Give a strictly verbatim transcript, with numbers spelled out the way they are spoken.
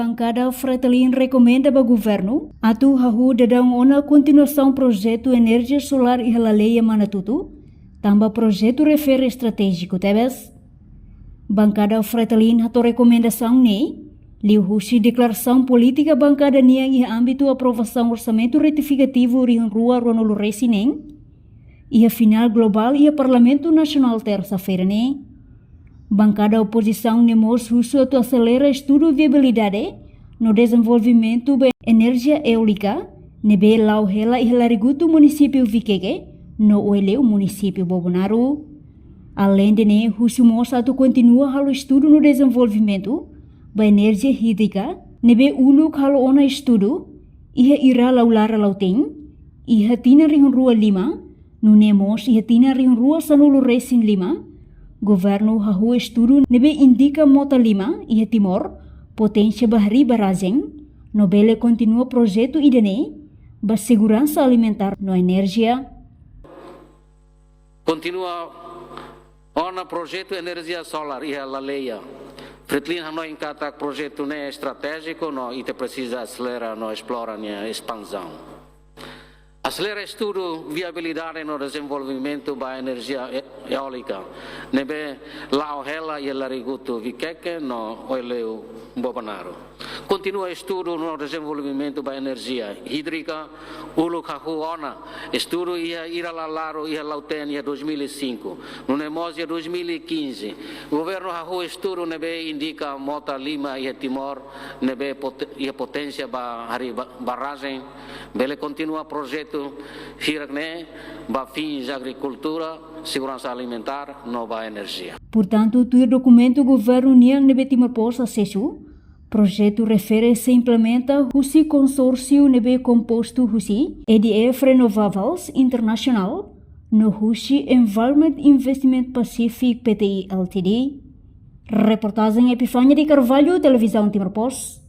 Bankada Fretilin rekomenda ba governu atu hahú daudaun ona kontinuasaun projetu enerjia solár iha Laleia Manatutu, tanba projetu refere estratéjiku tebes. Bankada Fretilin hato'o rekomendasaun ne'e liuhusi deklarasaun polítika bankada nian iha ámbitu aprovasaun orsamentu retifikativu rihun rua ruanulu resin neen, iha finál globál iha Parlamentu Nasionál tersa-feira ne'e. Bankada opozisaun ne'e mós husu atu aselera estudu viabilidade no dezenvolvimentu ba enerjia eólica ne'ebé la'o hela iha Larigutu, munisípiu Viqueque, no Oileu, munisípiu Bobonaro. Aleinde ne'e, husu mós atu kontinua halo estudu no dezenvolvimentu ba enerjia hídrika ne'ebé uluk halo ona estudu iha Iralaularan Lautein, iha tinan rihun rua lima, nune'e mós iha tinan rihun rua sanulu resin lima, governu hahú estudu ne'ebé indika mota lima iha Timor, poténsia ba harii barrajen, no bele kontinua projetu ida-ne'e ba seguransa alimentár no enerjia. Kontinua ona projetu enerjia solár iha Laleia. Fretilin hanoin katak projetu ne'e estratéjiku no ita presiza aselera no esplora nia espanzaun. Aselera estudu viabilidade no dezenvolvimentu ba enerjia e-, eólica ne'ebé la'o hela iha Larigutu, Viqueque no Oileu, Bobonaro. Kontinua estudu no dezenvolvimentu ba enerjia hídrika, uluk hahú ona estudu iha Iralaularan iha Lautein iha dois mil e cinco, nune'e mós iha dois mil e quinze governu hahú estudu ne'ebé indika mota lima iha Timor ne'ebé pot-, iha poténsia ba harii ba-, barrajen, bele kontinua projetu hirak-ne'e ba fins agrikultura, seguransa alimentár no ba enerjia. Portantu, tuir dokumentu governu nian ne'ebé Timor Post asesu, projetu refere sei implementa husi konsórsiu ne'ebé kompostu husi E D F Renovables International no husi Environment Investment Pacific P T I L T D. Reportajen Epifania de Carvalho, Televizaun Timor Post.